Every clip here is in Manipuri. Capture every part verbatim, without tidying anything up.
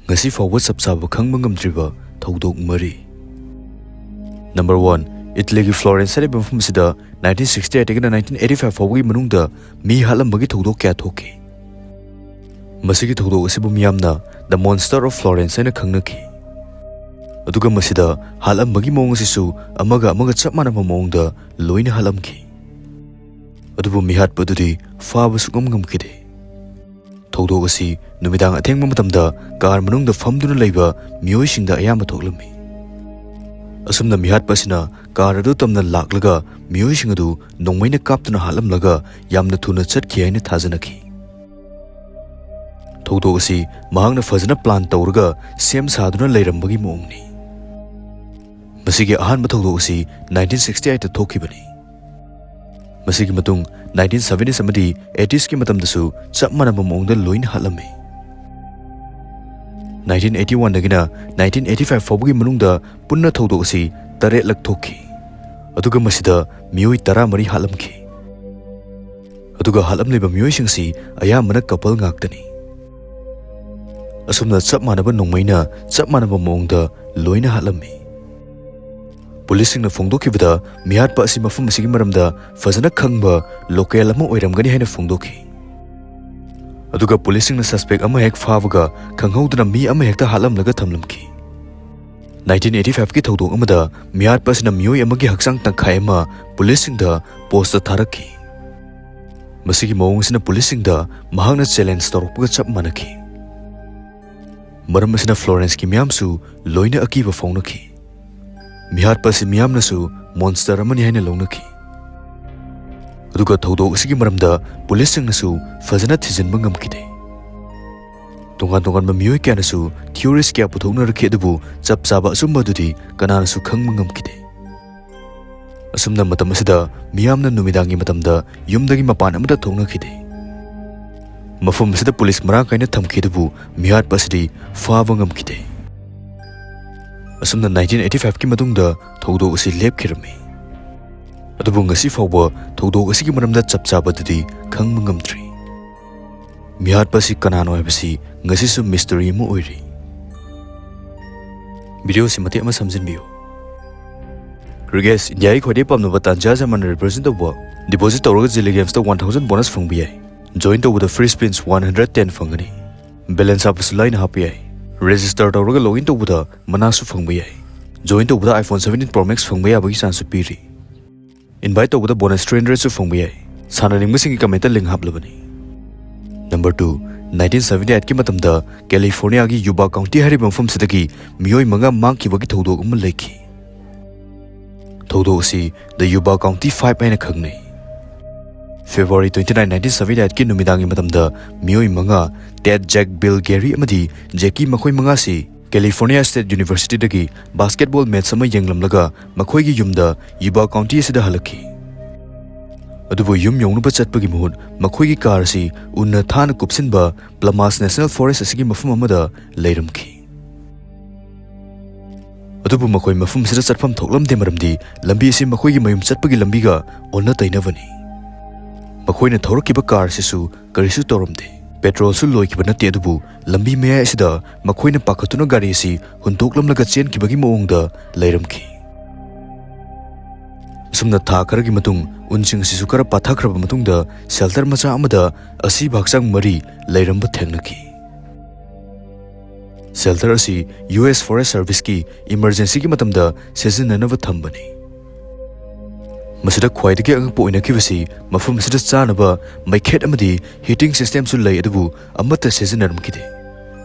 ꯉꯁꯤ ꯐꯥꯎꯕ ꯆꯞ ꯆꯥꯕ ꯈꯪꯕ ꯉꯝꯗ꯭ꯔꯤꯕ ꯊꯧꯗꯣꯛ ꯃꯔꯤ꯫ ꯅꯝꯕꯔ ꯋꯥꯟ, ꯏꯇꯂꯤꯒꯤ ꯐ꯭ꯂꯣꯔꯦꯟꯁ ꯍꯥꯏꯔꯤꯕ ꯃꯐꯝ ꯑꯁꯤꯗ ꯅꯥꯏꯟꯇꯤꯟ ꯁꯤꯛꯁꯇꯤ ꯑꯩꯠꯇꯒꯤꯅ ꯅꯥꯏꯟꯇꯤꯟ ꯑꯩꯠꯇꯤ ꯐꯥꯏꯚ ꯐꯥꯎꯕꯒꯤ ꯃꯅꯨꯡꯗ ꯃꯤ ꯍꯥꯠꯂꯝꯕꯒꯤ ꯊꯧꯗꯣꯛ ꯀꯌꯥ ꯊꯣꯛꯈꯤ꯫ ꯃꯁꯤꯒꯤ ꯊꯧꯗꯣꯛ ꯑꯁꯤꯕꯨ ꯃꯤꯌꯥꯝꯅ The Monster of Florence ꯍꯥꯏꯅ ꯈꯪꯅꯈꯤ꯫ ꯑꯗꯨꯒ ꯃꯁꯤꯗ ꯍꯥꯠꯂꯝꯕꯒꯤ ꯃꯑꯣꯡ ꯑꯁꯤꯁꯨ ꯑꯃꯒ ꯑꯃꯒ ꯆꯞ ꯃꯥꯟꯅꯕ ꯃꯑꯣꯡꯗ ꯂꯣꯏꯅ ꯍꯥꯠꯂꯝꯈꯤ꯫ ꯑꯗꯨꯕꯨ ꯃꯤꯍꯥꯠꯄ ꯑꯗꯨꯗꯤ ꯐꯥꯕ ꯁꯨꯛꯉꯝ ꯉꯝꯈꯤꯗꯦ꯫ ꯊꯧꯗꯣꯛ ꯑꯁꯤ ꯅꯨꯃꯤꯗꯥꯡ ꯑꯊꯦꯡꯕ ꯃꯇꯝꯗ ꯀꯥꯔ ꯃꯅꯨꯡꯗ ꯐꯝꯗꯨꯅ ꯂꯩꯕ ꯃꯤꯑꯣꯏꯁꯤꯡꯗ ꯑꯌꯥꯝꯕ ꯊꯣꯛꯂꯝꯃꯤ꯫ ꯑꯁꯨꯝꯅ ꯃꯤꯍꯥꯠꯄ ꯑꯁꯤꯅ ꯀꯥꯔ ꯑꯗꯨ ꯇꯝꯅ ꯂꯥꯛꯂꯒ ꯃꯤꯑꯣꯏꯁꯤꯡ ꯑꯗꯨ ꯅꯣꯡꯃꯩꯅ ꯀꯥꯞꯇꯨꯅ ꯍꯥꯠꯂꯝꯂꯒ ꯌꯥꯝꯅ ꯊꯨꯅ ꯆꯠꯈꯤ ꯍꯥꯏꯅ ꯊꯥꯖꯅꯈꯤ꯫ ꯊꯧꯗꯣꯛ ꯑꯁꯤ ꯃꯍꯥꯛꯅ ꯐꯖꯅ ꯄ꯭ꯂꯥꯟ ꯇꯧꯔꯒ ꯁꯦꯝ ꯁꯥꯗꯨꯅ ꯂꯩꯔꯝꯕꯒꯤ ꯃꯑꯣꯡꯅꯤ꯫ ꯃꯁꯤꯒꯤ ꯑꯍꯥꯟꯕ ꯊꯧꯗꯣꯛ ꯑꯁꯤ ꯅꯥꯏꯟꯇꯤꯟ ꯁꯤꯛꯁꯇꯤ ꯑꯩꯠꯇ ꯊꯣꯛꯈꯤꯕꯅꯤ꯫ ꯃꯁꯤꯒꯤ ꯃꯇꯨꯡ ꯅꯥꯏꯟꯇꯤꯟ ꯁꯚꯦꯟꯇꯤꯁ ꯑꯃꯗꯤ ꯑꯩꯠꯇꯤꯁꯀꯤ ꯃꯇꯝꯗꯁꯨ ꯆꯞ ꯃꯥꯟꯅꯕ ꯃꯑꯣꯡꯗ ꯂꯣꯏꯅ ꯍꯥꯠꯂꯝꯃꯤ꯫ ꯅꯥꯏꯟꯇꯤꯟ ꯑꯩꯠꯇꯤ ꯋꯥꯟꯗꯒꯤꯅ ꯅꯥꯏꯟꯇꯤꯟ ꯑꯩꯠꯇꯤ ꯐꯥꯏꯚ ꯐꯥꯎꯕꯒꯤ ꯃꯅꯨꯡꯗ ꯄꯨꯟꯅ ꯊꯧꯗꯣꯛ ꯑꯁꯤ ꯇꯔꯦꯠꯂꯛ ꯊꯣꯛꯈꯤ꯫ ꯑꯗꯨꯒ ꯃꯁꯤꯗ ꯃꯤꯑꯣꯏ ꯇꯔꯥꯃꯔꯤ ꯍꯥꯠꯂꯝꯈꯤ꯫ ꯑꯗꯨꯒ ꯍꯥꯠꯂꯝꯂꯤꯕ ꯃꯤꯑꯣꯏꯁꯤꯡꯁꯤ ꯑꯌꯥꯝꯕꯅ ꯀꯄꯜ ꯉꯥꯛꯇꯅꯤ꯫ ꯑꯁꯨꯝꯅ ꯆꯞ ꯃꯥꯟꯅꯕ ꯅꯣꯡꯃꯩꯅ ꯆꯞ ꯃꯥꯟꯅꯕ ꯃꯑꯣꯡꯗ ꯂꯣꯏꯅ ꯍꯥꯠꯂꯝꯃꯤ꯫ ꯄꯨꯂꯤꯁꯁꯤꯡꯅ ꯐꯣꯡꯗꯣꯛꯈꯤꯕꯗ, ꯃꯤꯍꯥꯠꯄ ꯑꯁꯤ ꯃꯐꯝ ꯑꯁꯤꯒꯤ ꯃꯔꯝꯗ ꯐꯖꯅ ꯈꯪꯕ ꯂꯣꯀꯦꯜ ꯑꯃ ꯑꯣꯏꯔꯝꯒꯅꯤ ꯍꯥꯏꯅ ꯐꯣꯡꯗꯣꯛꯈꯤ꯫ ꯑꯗꯨꯒ ꯄꯨꯂꯤꯁꯁꯤꯡꯅ ꯁꯁꯄꯦꯛ ꯑꯃ ꯍꯦꯛ ꯐꯥꯕꯒ, ꯈꯪꯍꯧꯗꯅ ꯃꯤ ꯑꯃ ꯍꯦꯛꯇ ꯍꯥꯠꯂꯝꯂꯒ ꯊꯝꯂꯝꯈꯤ꯫ ꯅꯥꯏꯟꯇꯤꯟ ꯑꯩꯠꯇꯤ ꯐꯥꯏꯚꯀꯤ ꯊꯧꯗꯣꯛ ꯑꯃꯗ ꯃꯤꯍꯥꯠꯄ ꯑꯁꯤꯅ ꯃꯤꯑꯣꯏ ꯑꯃꯒꯤ ꯍꯛꯆꯥꯡ ꯇꯪꯈꯥꯏ ꯑꯃ ꯄꯨꯂꯤꯁꯁꯤꯡꯗ ꯄꯣꯁꯇ ꯊꯥꯔꯛꯈꯤ꯫ ꯃꯁꯤꯒꯤ ꯃꯑꯣꯡ ꯑꯁꯤꯅ ꯄꯨꯂꯤꯁꯁꯤꯡꯗ ꯃꯍꯥꯛꯅ ꯆꯦꯂꯦꯟꯖ ꯇꯧꯔꯛꯄꯒ ꯆꯞ ꯃꯥꯟꯅꯈꯤ꯫ ꯃꯔꯝ ꯑꯁꯤꯅ ꯐ꯭ꯂꯣꯔꯦꯟꯁꯀꯤ ꯃꯤꯌꯥꯝꯁꯨ ꯂꯣꯏꯅ ꯑꯀꯤꯕ ꯐꯥꯎꯅꯈꯤ꯫ ꯃꯤꯍꯥꯠꯄ ꯑꯁꯤ ꯃꯤꯌꯥꯝꯅꯁꯨ ꯃꯣꯟꯁꯇꯔ ꯑꯃꯅꯤ ꯍꯥꯏꯅ ꯂꯧꯅꯈꯤ꯫ ꯑꯗꯨꯒ ꯊꯧꯗꯣꯛ ꯑꯁꯤꯒꯤ ꯃꯔꯝꯗ ꯄꯨꯂꯤꯁꯁꯤꯡꯅꯁꯨ ꯐꯖꯅ ꯊꯤꯖꯤꯟꯕ ꯉꯝꯈꯤꯗꯦ꯫ ꯇꯣꯉꯥꯟ ꯇꯣꯉꯥꯟꯕ ꯃꯤꯑꯣꯏ ꯀꯌꯥꯅꯁꯨ ꯊꯤꯑꯣꯔꯤꯁ ꯀꯌꯥ ꯄꯨꯊꯣꯛꯅꯔꯛꯈꯤ, ꯑꯗꯨꯕꯨ ꯆꯞ ꯆꯥꯕ ꯑꯆꯨꯝꯕ ꯑꯗꯨꯗꯤ ꯀꯅꯥꯅꯁꯨ ꯈꯪꯕ ꯉꯝꯈꯤꯗꯦ꯫ ꯑꯁꯨꯝꯅ ꯃꯇꯝ ꯑꯁꯤꯗ ꯃꯤꯌꯥꯝꯅ ꯅꯨꯃꯤꯗꯥꯡꯒꯤ ꯃꯇꯝꯗ ꯌꯨꯝꯗꯒꯤ ꯃꯄꯥꯟ ꯑꯃꯠꯇ ꯊꯣꯛꯅꯈꯤꯗꯦ꯫ ꯃꯐꯝ ꯑꯁꯤꯗ ꯄꯨꯂꯤꯁ ꯃꯔꯥꯡ ꯀꯥꯏꯅ ꯊꯝꯈꯤ, ꯑꯗꯨꯕꯨ ꯃꯤꯍꯥꯠꯄ ꯑꯁꯤꯗꯤ ꯐꯥꯕ ꯉꯝꯈꯤꯗꯦ꯫ ꯑꯁꯨꯝꯅ ꯅꯥꯏꯟꯇꯤꯟ ꯑꯩꯠꯇꯤ ꯐꯥꯏꯚꯀꯤ ꯃꯇꯨꯡꯗ ꯊꯧꯗꯣꯛ ꯑꯁꯤ ꯂꯦꯞꯈꯤꯔꯝꯃꯤ꯫ ꯑꯗꯨꯕꯨ ꯉꯁꯤ ꯐꯥꯎꯕ ꯊꯧꯗꯣꯛ ꯑꯁꯤꯒꯤ ꯃꯔꯝꯗ ꯆꯞ ꯆꯥꯕꯗꯨꯗꯤ ꯈꯪꯕ ꯉꯝꯗ꯭ꯔꯤ꯫ ꯃꯤꯍꯥꯠꯄ ꯑꯁꯤ ꯀꯅꯥꯅꯣ ꯍꯥꯏꯕꯁꯤ ꯉꯁꯤꯁꯨ ꯃꯤꯁꯇꯔꯤ ꯑꯃ ꯑꯣꯏꯔꯤ꯫ ꯚꯤꯗꯤꯑꯣꯁꯤ ꯃꯇꯦꯛ ꯑꯃ ꯁꯝꯖꯤꯟꯕꯤꯌꯨ꯫ ꯔꯤꯒꯦꯁ, ꯏꯟꯗꯤꯌꯥꯒꯤ ꯈ꯭ꯋꯥꯏꯗꯒꯤ ꯄꯥꯝꯅꯕ ꯇꯥꯟꯖꯥ ꯖꯃꯟ ꯔꯤꯄ꯭ꯔꯖꯦꯟ ꯇꯧꯕ ꯗꯤꯄꯣꯖꯤꯠ ꯇꯧꯔꯒ ꯖꯤꯂꯤ ꯒꯦꯝꯁꯇ ꯋꯥꯟ ꯊꯥꯎꯖꯟ ꯕꯣꯅꯁ ꯐꯪꯕ ꯌꯥꯏ꯫ ꯖꯣꯏꯟ ꯇꯧꯕꯗ ꯐ꯭ꯔꯤ ꯁ꯭ꯄꯤꯟꯁ ꯋꯥꯟ ꯍꯟꯗ꯭ꯔꯦꯠ ꯇꯦꯟ ꯐꯪꯒꯅꯤ꯫ ꯕꯦꯂꯦꯟꯁ ꯍꯥꯞꯄꯁꯨ ꯂꯥꯏꯅ ꯍꯥꯞꯄ ꯌꯥꯏ꯫ ꯔꯦꯖꯤꯁꯇꯔ ꯇꯧꯔꯒ ꯂꯣꯒꯏꯟ ꯇꯧꯕꯗ ꯃꯅꯥꯁꯨ ꯐꯪꯕ ꯌꯥꯏ꯫ ꯖꯣꯏꯟ ꯇꯧꯕꯗ iPhone seventeen Pro Max ꯐꯪꯕ ꯌꯥꯕꯒꯤ ꯆꯥꯟꯁꯁꯨ ꯄꯤꯔꯤ꯫ ꯏꯟꯚꯥꯏꯠ ꯇꯧꯕꯗ ꯕꯣꯅꯁ ꯊ꯭ꯔꯤ ꯍꯟꯗ꯭ꯔꯦꯠꯁꯨ ꯐꯪꯕ ꯌꯥꯏ꯫ ꯁꯥꯟꯅꯅꯤꯡꯕꯁꯤꯡꯒꯤ ꯀꯃꯦꯟꯇ ꯂꯤꯡ ꯍꯥꯞꯂꯕꯅꯤ꯫ ꯅꯝꯕꯔ ꯇꯨ, ꯅꯥꯏꯟꯇꯤꯟ ꯁꯚꯦꯟꯇꯤ ꯑꯩꯠꯀꯤ ꯃꯇꯝꯗ ꯀꯦꯂꯤꯐꯣꯔꯅꯤꯌꯥꯒꯤ ꯌꯨꯕꯥ ꯀꯥꯎꯟꯇꯤ ꯍꯥꯏꯔꯤꯕ ꯃꯐꯝꯁꯤꯗꯒꯤ ꯃꯤꯑꯣꯏ ꯃꯉꯥ ꯃꯥꯡꯈꯤꯕꯒꯤ ꯊꯧꯗꯣꯛ ꯑꯃ ꯂꯩꯈꯤ꯫ ꯊꯧꯗꯣꯛ ꯑꯁꯤ The Yuba County Five ꯍꯥꯏꯅ ꯈꯪꯅꯩ꯫ February twenty nine, nineteen seventy ꯑꯩꯠꯀꯤ ꯅꯨꯃꯤꯗꯥꯡꯒꯤ ꯃꯇꯝꯗ ꯃꯤꯑꯣꯏ ꯃꯉꯥ, ꯇꯦꯠ, ꯖꯦꯛ, ꯕꯤꯜ, ꯒꯦꯔꯤ ꯑꯃꯗꯤ ꯖꯦꯀꯤ, ꯃꯈꯣꯏ ꯃꯉꯥꯁꯤ ꯀꯦꯂꯤꯐꯣꯔꯅꯤꯌꯥ ꯁ꯭ꯇꯦꯠ ꯌꯨꯅꯤꯚꯔꯁꯤꯇꯤꯗꯒꯤ ꯕꯥꯁꯀꯦꯠꯕꯣꯜ ꯃꯦꯠꯆ ꯑꯃ ꯌꯦꯡꯂꯝꯂꯒ ꯃꯈꯣꯏꯒꯤ ꯌꯨꯝꯗ ꯌꯨꯕꯥ ꯀꯥꯎꯟꯇꯤ ꯑꯁꯤꯗ ꯍꯜꯂꯛꯈꯤ꯫ ꯑꯗꯨꯕꯨ ꯌꯨꯝ ꯌꯧꯅꯕ ꯆꯠꯄꯒꯤ ꯃꯍꯨꯠ ꯃꯈꯣꯏꯒꯤ ꯀꯥꯔ ꯑꯁꯤ ꯎꯟꯅ ꯊꯥꯅ ꯀꯨꯞꯁꯤꯟꯕ ꯄ꯭ꯂꯃꯥꯁ ꯅꯦꯁꯅꯦꯜ ꯐꯣꯔꯦꯁ ꯑꯁꯤꯒꯤ ꯃꯐꯝ ꯑꯃꯗ ꯂꯩꯔꯝꯈꯤ꯫ ꯑꯗꯨꯕꯨ ꯃꯈꯣꯏ ꯃꯐꯝ ꯑꯁꯤꯗ ꯆꯠꯐꯝ ꯊꯣꯛꯂꯝꯗꯦ, ꯃꯔꯝꯗꯤ ꯂꯝꯕꯤ ꯑꯁꯤ ꯃꯈꯣꯏꯒꯤ ꯃꯌꯨꯝ ꯆꯠꯄꯒꯤ ꯂꯝꯕꯤꯒ ꯑꯣꯟꯅ ꯇꯩꯅꯕꯅꯤ꯫ ꯃꯈꯣꯏꯅ ꯊꯧꯔꯛꯈꯤꯕ ꯀꯥꯔ ꯑꯁꯤꯁꯨ ꯀꯔꯤꯁꯨ ꯇꯧꯔꯝꯗꯦ꯫ ꯄꯦꯇ꯭ꯔꯣꯜꯁꯨ ꯂꯣꯏꯈꯤꯕ ꯅꯠꯇꯦ, ꯑꯗꯨꯕꯨ ꯂꯝꯕꯤ ꯃꯌꯥꯏ ꯑꯁꯤꯗ ꯃꯈꯣꯏꯅ ꯄꯥꯈꯠꯇꯨꯅ ꯒꯥꯔꯤ ꯑꯁꯤ ꯍꯨꯟꯗꯣꯛꯂꯝꯂꯒ ꯆꯦꯟꯈꯤꯕꯒꯤ ꯃꯑꯣꯡꯗ ꯂꯩꯔꯝꯈꯤ꯫ ꯑꯁꯨꯝꯅ ꯊꯥ ꯈꯔꯒꯤ ꯃꯇꯨꯡ ꯎꯟꯁꯤꯡ ꯑꯁꯤꯁꯨ ꯈꯔ ꯄꯥꯊꯈ꯭ꯔꯕ ꯃꯇꯨꯡꯗ ꯁꯦꯜꯇꯔ ꯃꯆꯥ ꯑꯃꯗ ꯑꯁꯤꯕ ꯍꯛꯆꯥꯡ ꯃꯔꯤ ꯂꯩꯔꯝꯕ ꯊꯦꯡꯅꯈꯤ꯫ ꯁꯦꯜꯇꯔ ꯑꯁꯤ ꯌꯨ ꯑꯦꯁ ꯐꯣꯔꯦꯁ ꯁꯔꯚꯤꯁꯀꯤ ꯏꯃꯔꯖꯦꯟꯁꯤꯒꯤ ꯃꯇꯝꯗ ꯁꯤꯖꯤꯟꯅꯅꯕ ꯊꯝꯕꯅꯤ꯫ ꯃꯁꯤꯗ ꯈ꯭ꯋꯥꯏꯗꯒꯤ ꯑꯉꯛꯄ ꯑꯣꯏꯅꯈꯤꯕꯁꯤ ꯃꯐꯝ ꯑꯁꯤꯗ ꯆꯥꯅꯕ ꯃꯩꯈꯦꯠ ꯑꯃꯗꯤ ꯍꯤꯇꯤꯡ ꯁꯤꯁꯇꯦꯝꯁꯨ ꯂꯩ, ꯑꯗꯨꯕꯨ ꯑꯃꯠꯇ ꯁꯤꯖꯤꯟꯅꯔꯝꯈꯤꯗꯦ꯫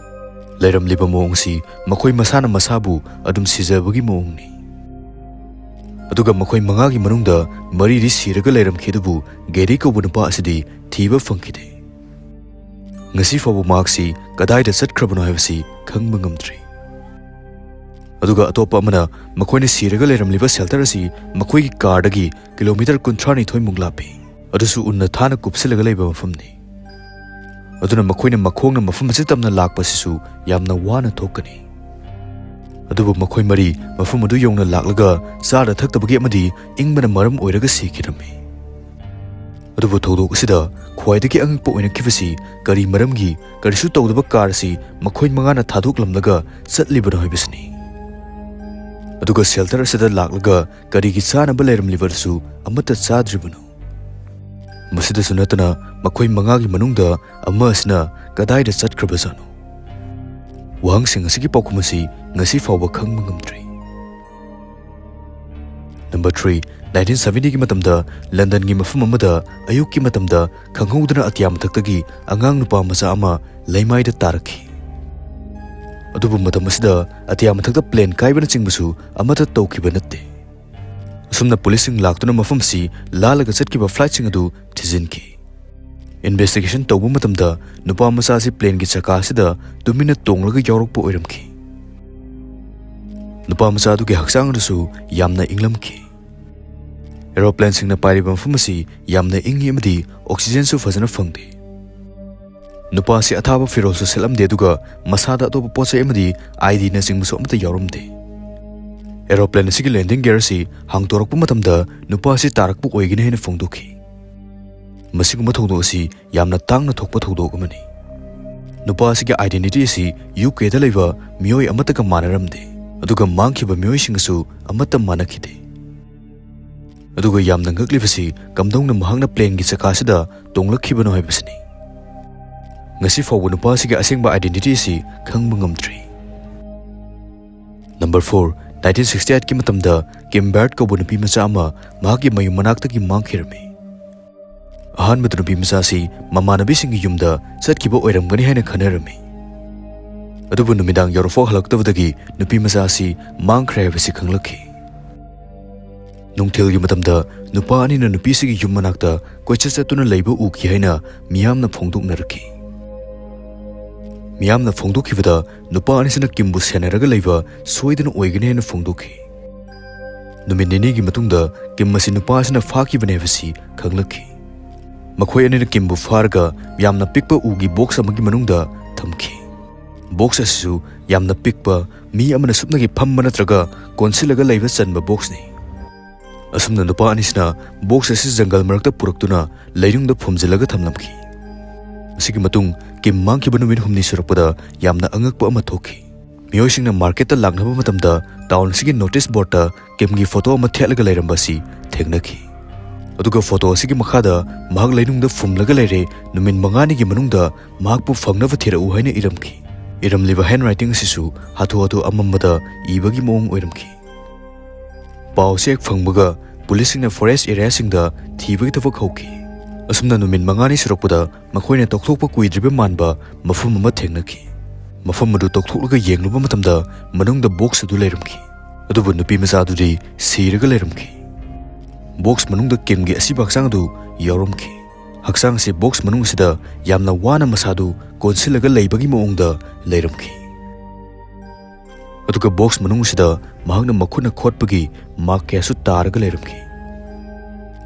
ꯂꯩꯔꯝꯂꯤꯕ ꯃꯑꯣꯡ ꯑꯁꯤ ꯃꯈꯣꯏ ꯃꯁꯥꯅ ꯃꯁꯥꯕꯨ ꯑꯗꯨꯝ ꯁꯤꯖꯕꯒꯤ ꯃꯑꯣꯡꯅꯤ꯫ ꯑꯗꯨꯒ ꯃꯈꯣꯏ ꯃꯉꯥꯒꯤ ꯃꯅꯨꯡꯗ ꯃꯔꯤꯗꯤ ꯁꯤꯔꯒ ꯂꯩꯔꯝꯈꯤ, ꯑꯗꯨꯕꯨ ꯒꯦꯔꯤ ꯀꯧꯕ ꯅꯨꯄꯥ ꯑꯁꯤꯗꯤ ꯊꯤꯕ ꯐꯪꯈꯤꯗꯦ꯫ ꯉꯁꯤ ꯐꯥꯎꯕ ꯃꯍꯥꯛꯁꯤ ꯀꯗꯥꯏꯗ ꯆꯠꯈ꯭ꯔꯕꯅꯣ ꯍꯥꯏꯕꯁꯤ ꯈꯪꯕ ꯉꯝꯗ꯭ꯔꯤ꯫ ꯑꯗꯨꯒ ꯑꯇꯣꯞꯄ ꯑꯃꯅ ꯃꯈꯣꯏꯅ ꯁꯤꯔꯒ ꯂꯩꯔꯝꯂꯤꯕ ꯁꯦꯜꯇꯔ ꯑꯁꯤ ꯃꯈꯣꯏꯒꯤ ꯀꯥꯔꯗꯒꯤ ꯀꯤꯂꯣꯃꯤꯇꯔ ꯀꯨꯟꯊ꯭ꯔꯥ ꯅꯤꯊꯣꯏ ꯃꯨꯛ ꯂꯥꯞꯄꯤ꯫ ꯑꯗꯨꯁꯨ ꯎꯟꯅ ꯊꯥꯅ ꯀꯨꯞꯁꯤꯜꯂꯒ ꯂꯩꯕ ꯃꯐꯝꯅꯤ꯫ ꯑꯗꯨꯅ ꯃꯈꯣꯏꯅ ꯃꯈꯣꯡꯅ ꯃꯐꯝ ꯑꯁꯤ ꯇꯝꯅ ꯂꯥꯛꯄꯁꯤꯁꯨ ꯌꯥꯝꯅ ꯋꯥꯅ ꯊꯣꯛꯀꯅꯤ꯫ ꯑꯗꯨꯕꯨ ꯃꯈꯣꯏ ꯃꯔꯤ ꯃꯐꯝ ꯑꯗꯨ ꯌꯧꯅ ꯂꯥꯛꯂꯒ ꯆꯥꯗ ꯊꯛꯇꯕꯒꯤ ꯑꯃꯗꯤ ꯏꯪꯕꯅ ꯃꯔꯝ ꯑꯣꯏꯔꯒ ꯁꯤꯈꯤꯔꯝꯃꯤ꯫ ꯑꯗꯨꯕꯨ ꯊꯧꯗꯣꯛ ꯑꯁꯤꯗ ꯈ꯭ꯋꯥꯏꯗꯒꯤ ꯑꯉꯛꯄ ꯑꯣꯏꯅꯈꯤꯕꯁꯤ ꯀꯔꯤ ꯃꯔꯝꯒꯤ ꯀꯔꯤꯁꯨ ꯇꯧꯗꯕ ꯀꯥꯔ ꯑꯁꯤ ꯃꯈꯣꯏ ꯃꯉꯥꯅ ꯊꯥꯗꯣꯛꯂꯝꯂꯒ ꯆꯠꯂꯤꯕꯅꯣ ꯍꯥꯏꯕꯁꯤꯅꯤ꯫ ꯑꯗꯨꯒ ꯁꯦꯜꯇꯔ ꯑꯁꯤꯗ ꯂꯥꯛꯂꯒ ꯀꯔꯤꯒꯤ ꯆꯥꯅꯕ ꯂꯩꯔꯝꯂꯤꯕꯁꯨ ꯑꯃꯠꯇ ꯆꯥꯗ꯭ꯔꯤꯕꯅꯣ? ꯃꯁꯤꯗꯁꯨ ꯅꯠꯇꯅ ꯃꯈꯣꯏ ꯃꯉꯥꯒꯤ ꯃꯅꯨꯡꯗ ꯑꯃ ꯑꯁꯤꯅ ꯀꯗꯥꯏꯗ ꯆꯠꯈ꯭ꯔꯕꯖꯥꯠꯅꯣ? ꯋꯥꯍꯪꯁꯤꯡ ꯑꯁꯤꯒꯤ ꯄꯥꯎꯈꯨꯝ ꯑꯁꯤ ꯉꯁꯤ ꯐꯥꯎꯕ ꯈꯪꯕ ꯉꯝꯗ꯭ꯔꯤ꯫ ꯅꯝꯕꯔ ꯊ꯭ꯔꯤ, ꯅꯥꯏꯟꯇꯤꯟ ꯁꯚꯦꯟꯇꯤꯒꯤ ꯃꯇꯝꯗ ꯂꯟꯗꯟꯒꯤ ꯃꯐꯝ ꯑꯃꯗ ꯑꯌꯨꯛꯀꯤ ꯃꯇꯝꯗ ꯈꯪꯍꯧꯗꯅ ꯑꯇꯤꯌꯥ ꯃꯊꯛꯇꯒꯤ ꯑꯉꯥꯡ ꯅꯨꯄꯥ ꯃꯆꯥ ꯑꯃ ꯂꯩꯃꯥꯏꯗ ꯇꯥꯔꯛꯈꯤ꯫ ꯑꯗꯨꯕꯨ ꯃꯇꯝ ꯑꯁꯤꯗ ꯑꯇꯤꯌꯥ ꯃꯊꯛꯇ ꯄ꯭ꯂꯦꯟ ꯀꯥꯏꯕꯅꯆꯤꯡꯕꯁꯨ ꯑꯃꯠꯇ ꯇꯧꯈꯤꯕ ꯅꯠꯇꯦ꯫ ꯑꯁꯨꯝꯅ ꯄꯨꯂꯤꯁꯁꯤꯡ ꯂꯥꯛꯇꯨꯅ ꯃꯐꯝꯁꯤ ꯂꯥꯜꯂꯒ ꯆꯠꯈꯤꯕ ꯐ꯭ꯂꯥꯏꯠꯁꯤꯡ ꯑꯗꯨ ꯊꯤꯖꯤꯟꯈꯤ꯫ ꯏꯟꯚꯦꯁꯇꯤꯒꯦꯁꯟ ꯇꯧꯕ ꯃꯇꯝꯗ ꯅꯨꯄꯥ ꯃꯆꯥ ꯑꯁꯤ ꯄ꯭ꯂꯦꯟꯒꯤ ꯆꯀꯥ ꯑꯁꯤꯗ ꯇꯨꯃꯤꯟꯅ ꯇꯣꯡꯂꯒ ꯌꯥꯎꯔꯛꯄ ꯑꯣꯏꯔꯝꯈꯤ꯫ ꯅꯨꯄꯥ ꯃꯆꯥ ꯑꯗꯨꯒꯤ ꯍꯛꯆꯥꯡ ꯑꯗꯨꯁꯨ ꯌꯥꯝꯅ ꯏꯪꯂꯝꯈꯤ꯫ ꯑꯦꯔꯣꯄ꯭ꯂꯦꯟꯁꯤꯡꯅ ꯄꯥꯏꯔꯤꯕ ꯃꯐꯝ ꯑꯁꯤ ꯌꯥꯝꯅ ꯏꯪꯉꯤ ꯑꯃꯗꯤ ꯑꯣꯛꯁꯤꯖꯦꯟꯁꯨ ꯐꯖꯅ ꯐꯪꯗꯦ꯫ ꯅꯨꯄꯥ ꯑꯁꯤ ꯑꯊꯥꯕ ꯐꯤꯔꯣꯜꯁꯨ ꯁꯦꯠꯂꯝꯗꯦ, ꯑꯗꯨꯒ ꯃꯁꯥꯗ ꯑꯇꯣꯞꯄ ꯄꯣꯠ ꯆꯩ ꯑꯃꯗꯤ ꯑꯥꯏ ꯗꯤꯅꯆꯤꯡꯕꯁꯨ ꯑꯃꯠꯇ ꯌꯥꯎꯔꯝꯗꯦ꯫ ꯑꯦꯔꯣꯄ꯭ꯂꯦꯟ ꯑꯁꯤꯒꯤ ꯂꯦꯟꯗꯤꯡ ꯒꯤꯌꯔ ꯑꯁꯤ ꯍꯥꯡꯗꯣꯔꯛꯄ ꯃꯇꯝꯗ ꯅꯨꯄꯥ ꯑꯁꯤ ꯇꯥꯔꯛꯄ ꯑꯣꯏꯒꯅꯤ ꯍꯥꯏꯅ ꯐꯣꯡꯗꯣꯛꯈꯤ꯫ ꯃꯁꯤꯒꯨꯝꯕ ꯊꯧꯗꯣꯛ ꯑꯁꯤ ꯌꯥꯝꯅ ꯇꯥꯡꯅ ꯊꯣꯛꯄ ꯊꯧꯗꯣꯛ ꯑꯃꯅꯤ꯫ ꯅꯨꯄꯥ ꯑꯁꯤꯒꯤ ꯑꯥꯏꯗꯦꯟꯇꯤꯇꯤ ꯑꯁꯤ ꯌꯨ ꯀꯦꯗ ꯂꯩꯕ ꯃꯤꯑꯣꯏ ꯑꯃꯠꯇꯒ ꯃꯥꯟꯅꯔꯝꯗꯦ, ꯑꯗꯨꯒ ꯃꯥꯡꯈꯤꯕ ꯃꯤꯑꯣꯏꯁꯤꯡꯒꯁꯨ ꯑꯃꯠꯇ ꯃꯥꯟꯅꯈꯤꯗꯦ꯫ ꯑꯗꯨꯒ ꯌꯥꯝꯅ ꯉꯛꯂꯤꯕꯁꯤ, ꯀꯝꯗꯧꯅ ꯃꯍꯥꯛꯅ ꯄ꯭ꯂꯦꯟꯒꯤ ꯆꯀꯥꯁꯤꯗ ꯇꯣꯡꯂꯛꯈꯤꯕꯅꯣ ꯍꯥꯏꯕꯁꯤꯅꯤ꯫ ꯉꯁꯤ ꯐꯥꯎꯕ ꯅꯨꯄꯥ ꯑꯁꯤꯒꯤ ꯑꯁꯦꯡꯕ ꯑꯥꯏꯗꯦꯟꯇꯤꯇꯤ ꯑꯁꯤ ꯈꯪꯕ ꯉꯝꯗ꯭ꯔꯤ꯫ ꯅꯝꯕꯔ ꯐꯣꯔ, ꯅꯥꯏꯟꯇꯤꯟ ꯁꯤꯛꯁꯇꯤ ꯑꯩꯠꯀꯤ ꯃꯇꯝꯗ ꯀꯤꯝ ꯕꯥꯔꯠ ꯀꯧꯕ ꯅꯨꯄꯤ ꯃꯆꯥ ꯑꯃ ꯃꯍꯥꯛꯀꯤ ꯃꯌꯨꯝ ꯃꯅꯥꯛꯇꯒꯤ ꯃꯥꯡꯈꯤꯔꯝꯃꯤ꯫ ꯑꯍꯥꯟꯕꯗ ꯅꯨꯄꯤ ꯃꯆꯥ ꯑꯁꯤ ꯃꯃꯥꯟꯅꯕꯤꯁꯤꯡꯒꯤ ꯌꯨꯝꯗ ꯆꯠꯈꯤꯕ ꯑꯣꯏꯔꯝꯒꯅꯤ ꯍꯥꯏꯅ ꯈꯟꯅꯔꯝꯃꯤ꯫ ꯑꯗꯨꯕꯨ ꯅꯨꯃꯤꯗꯥꯡ ꯌꯧꯔꯐꯥꯎ ꯍꯜꯂꯛꯇꯕꯗꯒꯤ ꯅꯨꯄꯤ ꯃꯆꯥ ꯑꯁꯤ ꯃꯥꯡꯈ꯭ꯔꯦ ꯍꯥꯏꯕꯁꯤ ꯈꯪꯂꯛꯈꯤ꯫ ꯅꯨꯡꯊꯤꯜꯒꯤ ꯃꯇꯝꯗ ꯅꯨꯄꯥ ꯑꯅꯤꯅ ꯅꯨꯄꯤꯁꯤꯒꯤ ꯌꯨꯝ ꯃꯅꯥꯛꯇ ꯀꯣꯏꯆꯠ ꯆꯠꯇꯨꯅ ꯂꯩꯕ ꯎꯈꯤ ꯍꯥꯏꯅ ꯃꯤꯌꯥꯝꯅ ꯐꯣꯡꯗꯣꯛꯅꯔꯛꯈꯤ꯫ ꯃꯤꯌꯥꯝꯅ ꯐꯣꯡꯗꯣꯛꯈꯤꯕꯗ, ꯅꯨꯄꯥ ꯑꯅꯤꯁꯤꯅ ꯀꯤꯝꯕꯨ ꯁꯦꯟꯅꯔꯒ ꯂꯩꯕ ꯁꯣꯏꯗꯅ ꯑꯣꯏꯒꯅꯤ ꯍꯥꯏꯅ ꯐꯣꯡꯗꯣꯛꯈꯤ꯫ ꯅꯨꯃꯤꯠ ꯅꯤꯅꯤꯒꯤ ꯃꯇꯨꯡꯗ ꯀꯤꯝ ꯑꯁꯤ ꯅꯨꯄꯥ ꯑꯁꯤꯅ ꯐꯥꯈꯤꯕꯅꯤ ꯍꯥꯏꯕꯁꯤ ꯈꯪꯂꯛꯈꯤ꯫ ꯃꯈꯣꯏ ꯑꯅꯤꯅ ꯀꯤꯝꯕꯨ ꯐꯥꯔꯒ ꯌꯥꯝꯅ ꯄꯤꯛꯄ ꯎꯒꯤ ꯕꯣꯛꯁ ꯑꯃꯒꯤ ꯃꯅꯨꯡꯗ ꯊꯝꯈꯤ꯫ ꯕꯣꯛꯁ ꯑꯁꯤꯁꯨ ꯌꯥꯝꯅ ꯄꯤꯛꯄ, ꯃꯤ ꯑꯃꯅ ꯁꯨꯞꯅꯒꯤ ꯐꯝꯕ ꯅꯠꯇ꯭ꯔꯒ ꯀꯣꯟꯁꯤꯜꯂꯒ ꯂꯩꯕ ꯆꯟꯕ ꯕꯣꯛꯁꯅꯤ꯫ ꯑꯁꯨꯝꯅ ꯅꯨꯄꯥ ꯑꯅꯤꯁꯤꯅ ꯕꯣꯛꯁ ꯑꯁꯤ ꯖꯪꯒꯜ ꯃꯔꯛꯇ ꯄꯨꯔꯛꯇꯨꯅ ꯂꯩꯅꯨꯡꯗ ꯐꯨꯝꯖꯤꯜꯂꯒ ꯊꯝꯂꯝꯈꯤ꯫ ꯑꯁꯤꯒꯤ ꯃꯇꯨꯡ ꯀꯤꯝ ꯃꯥꯡꯈꯤꯕ ꯅꯨꯃꯤꯠ ꯍꯨꯝꯅꯤ ꯁꯨꯔꯛꯄꯗ ꯌꯥꯝꯅ ꯑꯉꯛꯄ ꯑꯃ ꯊꯣꯛꯈꯤ꯫ ꯃꯤꯑꯣꯏꯁꯤꯡꯅ ꯃꯥꯔꯀꯦꯠꯇ ꯂꯥꯛꯅꯕ ꯃꯇꯝꯗ ꯇꯥꯎꯟ ꯑꯁꯤꯒꯤ ꯅꯣꯇꯤꯁ ꯕꯣꯔꯗꯇ ꯀꯤꯝꯒꯤ ꯐꯣꯇꯣ ꯑꯃ ꯊꯦꯠꯂꯒ ꯂꯩꯔꯝꯕ ꯑꯁꯤ ꯊꯦꯡꯅꯈꯤ꯫ ꯑꯗꯨꯒ ꯐꯣꯇꯣ ꯑꯁꯤꯒꯤ ꯃꯈꯥꯗ ꯃꯍꯥꯛ ꯂꯩꯅꯨꯡꯗ ꯐꯨꯝꯂꯒ ꯂꯩꯔꯦ, ꯅꯨꯃꯤꯠ ꯃꯉꯥꯅꯤꯒꯤ ꯃꯅꯨꯡꯗ ꯃꯍꯥꯛꯄꯨ ꯐꯪꯅꯕ ꯊꯤꯔꯛꯎ ꯍꯥꯏꯅ ꯏꯔꯝꯈꯤ꯫ ꯏꯔꯝꯂꯤꯕ ꯍꯦꯟ ꯔꯥꯏꯇꯤꯡ ꯑꯁꯤꯁꯨ ꯍꯥꯊꯨ ꯍꯥꯊꯨ ꯑꯃꯝꯕꯗ ꯏꯕꯒꯤ ꯃꯑꯣꯡ ꯑꯣꯏꯔꯝꯈꯤ꯫ ꯄꯥꯎ ꯑꯁꯤ ꯍꯦꯛ ꯐꯪꯕꯒ ꯄꯨꯂꯤꯁꯁꯤꯡꯅ ꯐꯣꯔꯦꯁ ꯑꯦꯔꯤꯌꯥꯁꯤꯡꯗ ꯊꯤꯕꯒꯤ ꯊꯕꯛ ꯍꯧꯈꯤ꯫ ꯑꯁꯨꯝꯅ ꯅꯨꯃꯤꯠ ꯃꯉꯥꯅꯤ ꯁꯨꯔꯛꯄꯗ ꯃꯈꯣꯏꯅ ꯇꯧꯊꯣꯛꯄ ꯀꯨꯏꯗ꯭ꯔꯤꯕ ꯃꯥꯟꯕ ꯃꯐꯝ ꯑꯃ ꯊꯦꯡꯅꯈꯤ꯫ ꯃꯐꯝ ꯑꯗꯨ ꯇꯧꯊꯣꯛꯂꯒ ꯌꯦꯡꯂꯨꯕ ꯃꯇꯝꯗ ꯃꯅꯨꯡꯗ ꯕꯣꯛꯁ ꯑꯗꯨ ꯂꯩꯔꯝꯈꯤ꯫ ꯑꯗꯨꯕꯨ ꯅꯨꯄꯤ ꯃꯆꯥ ꯑꯗꯨꯗꯤ ꯁꯤꯔꯒ ꯂꯩꯔꯝꯈꯤ꯫ ꯕꯣꯛꯁ ꯃꯅꯨꯡꯗ ꯀꯤꯝꯒꯤ ꯑꯁꯤꯕ ꯍꯛꯆꯥꯡ ꯑꯗꯨ ꯌꯥꯎꯔꯝꯈꯤ꯫ ꯍꯛꯆꯥꯡ ꯑꯁꯤ ꯕꯣꯛꯁ ꯃꯅꯨꯡ ꯑꯁꯤꯗ ꯌꯥꯝꯅ ꯋꯥꯅ ꯃꯁꯥꯗꯨ ꯀꯣꯟꯁꯤꯜꯂꯒ ꯂꯩꯕꯒꯤ ꯃꯑꯣꯡꯗ ꯂꯩꯔꯝꯈꯤ꯫ ꯑꯗꯨꯒ ꯕꯣꯛꯁ ꯃꯅꯨꯡ ꯑꯁꯤꯗ ꯃꯍꯥꯛꯅ ꯃꯈꯨꯠꯅ ꯈꯣꯠꯄꯒꯤ ꯃꯥꯔꯛ ꯀꯌꯥꯁꯨ ꯇꯥꯔꯒ ꯂꯩꯔꯝꯈꯤ꯫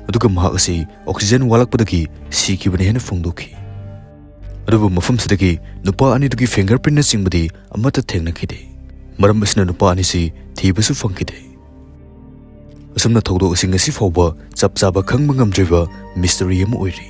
ꯑꯗꯨꯒ ꯃꯍꯥꯛ ꯑꯁꯤ ꯑꯣꯛꯁꯤꯖꯦꯟ ꯋꯥꯠꯂꯛꯄꯗꯒꯤ ꯁꯤꯈꯤꯕꯅꯤ ꯍꯥꯏꯅ ꯐꯣꯡꯗꯣꯛꯈꯤ꯫ ꯑꯗꯨꯕꯨ ꯃꯐꯝꯁꯤꯗꯒꯤ ꯅꯨꯄꯥ ꯑꯅꯤꯗꯨꯒꯤ ꯐꯤꯡꯒꯔ ꯄ꯭ꯔꯤꯟꯠꯅꯆꯤꯡꯕꯗꯤ ꯑꯃꯠꯇ ꯊꯦꯡꯅꯈꯤꯗꯦ꯫ ꯃꯔꯝ ꯑꯁꯤꯅ ꯅꯨꯄꯥ ꯑꯅꯤꯁꯤ ꯊꯤꯕꯁꯨ ꯐꯪꯈꯤꯗꯦ꯫ ꯑꯁꯨꯝꯅ ꯊꯧꯗꯣꯛ ꯑꯁꯤ ꯉꯁꯤ ꯐꯥꯎꯕ ꯆꯞ ꯆꯥꯕ ꯈꯪꯕ ꯉꯝꯗ꯭ꯔꯤꯕ ꯃꯤꯁꯇꯔꯤ ꯑꯃ ꯑꯣꯏꯔꯤ꯫